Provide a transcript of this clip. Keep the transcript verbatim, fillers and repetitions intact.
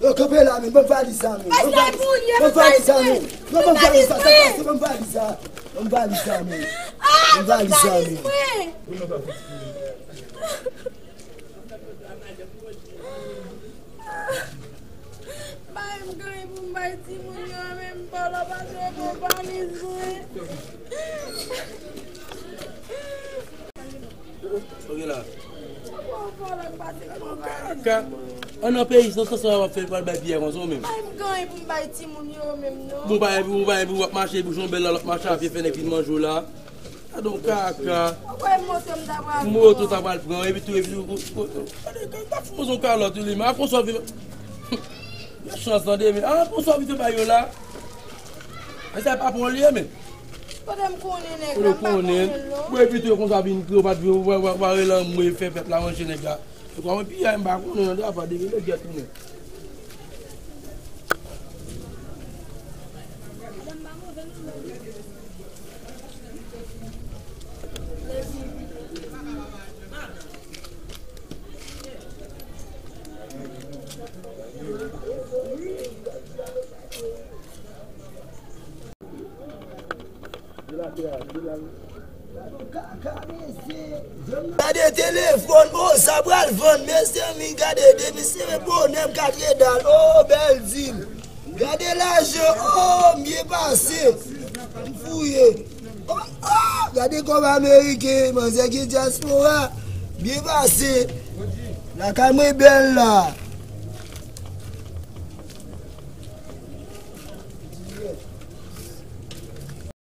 Yo, kanpe la, men, ban m valiz sa, men. Ban m valiz, ban m valiz sa, men. Non, ban m valiz sa, sa pase, ban m valiz sa. Ban m valiz sa, men. Ban m valiz sa, men. Bay m gany pou m bay timoun yo, men m pa la pase pou valiz mwen. Ok la. Kaka. An nan peyi san sansan w ap fè pral bay piyè konsa w menm. Bay m gany pou m bay timoun yo menm non. Bon, bay pou bay pou w ap mache bouch yon bèl la, l ap mache a pye fè nèg vin manje w la. Gadon kaka. Ou wè moto m ta pral pran. Moto ta pral pran, epi tou, epi tou, gade, gade, ta fè yon kalòt li, men a konsa w vin. Yon chans tande, men a konsa w vin fè bay yo la. Men sa pa pran li, men. Kote m konnen nèg la, m pa konnen l non. Bon, epi tou, konsa vin kriye, w pa t vin, w pa, w pa, w pa rele anmwe, fè pèp la manje nèg la. Se kòman piyay m pa konnen, nan de afè de vin nèg la tounen. Gade telefòn, o, sa pral vann, mezanmi, gade depi se bonè m ka trede l, o, bèl dil. Gade lajan, o, m byen pase. M fouye. O, o, gade kòb ameriken, manzè gen dyaspora. Byen pase. Lakay mwen bèl la.